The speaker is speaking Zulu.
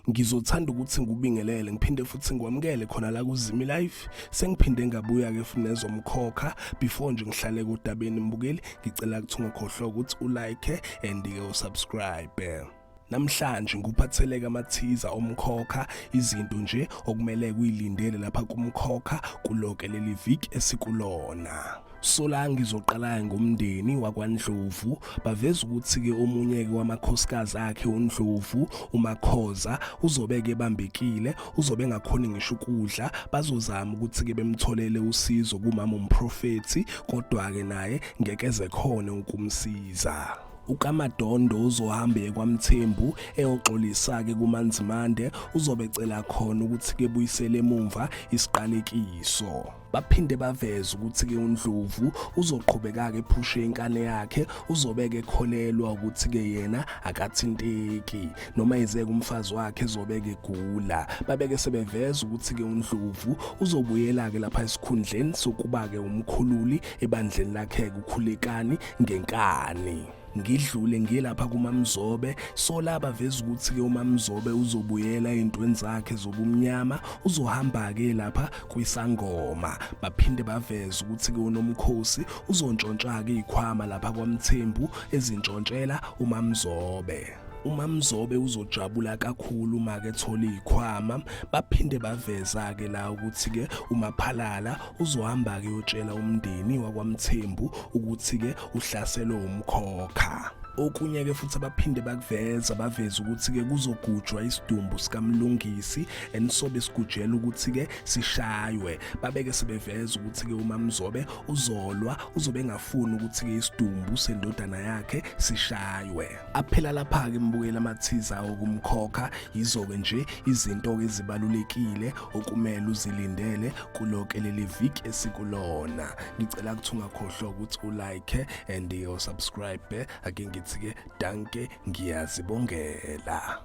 Ngizothanda ukuthi ngikubingelele ngiphinde futhi ngikwamukele khona la kuZimi Life. Sengiphinde ngabuya ke futhi nezomkhokha. Before nje ngihlale kodabeni mbukeli, ngicela ukuthi ungakhohlwa ukuthi ulike and ke usubscribe. Namhlanje ngikuphatheleke amathiza omkhokha, izinto nje okumele kuyilindele lapha kumkhokha kuloke leli viki esikulona. Sola ngizoqala ngomndeni wakwaNdlovu baveza ukuthi-ke omunye-ke wamakhosikazi akhe uNdlovu uMakhoza uzobe-ke ebambekile uzobe engakhoni ngisho ukudla bazozama ukuthi-ke bemtholele usizo kumama umprofethi kodwa-ke naye ngeke eze khona ukumsiza. UKaMadondo uzohamba eye kwaMthembu eyoxolisa-ke kuMaNzimande uzobe ecela khona ukuthi-ke buyisele emumva isiqalekiso. Baphinde baveza ukuthi-ke uNdlovu uzoqhubeka-ke ephushe inkani yakhe uzobeke ekholelwa ukuthi-ke yena akathinteki noma yizeke umfazi wakhe ezobeke egula. Babeke sebeveza ukuthi-ke uNdlovu uzobuyela-ke lapha esikhundleni sokuba-ke umkhululi ebandleni lakhe-ke uKhulekani ngenkani. Ngidlule ngiye lapha kuMamzobe sola baveza ukuthi-ke uMamzobe uzobuyela ey'ntweni zakhe zobumnyama uzohamba-ke lapha kwisangoma baphinde baveze ukuthi-ke uNomkhosi uzontshontsha-ke iy'khwama lapha kwaMthembu ezintshontshela uMamzobe. UMamzobe uzojabula kakhulu uma ke ethola izikhwama baphinde baveza ke la ukuthi ke uMaphalala uzohamba ke yotshela umndeni wakwaMthembu ukuthi ke uhlaselwe umkhokha. Okunye ke futhi abaphinde bakuveza baveza ukuthi ke kuzogujwa isidumbu sikaMlungisi enisobe sigujela ukuthi ke sishaywe babeke sebeveza ukuthi ke uMamzobe uzolwa uzobe engafuni ukuthi ke isidumbu sendodana yakhe sishaywe. Aphela lapha-ke mbukela amathiza okumkhokha yizo-ke nje izinto-ke ezibalulekile okumele uzilindele kuloke leli viki esikulona. Ngicela ukuthi ungakhohlwa ukuthi ulike and usubscribe. Ake ngithi-ke danke ngiyazibongela.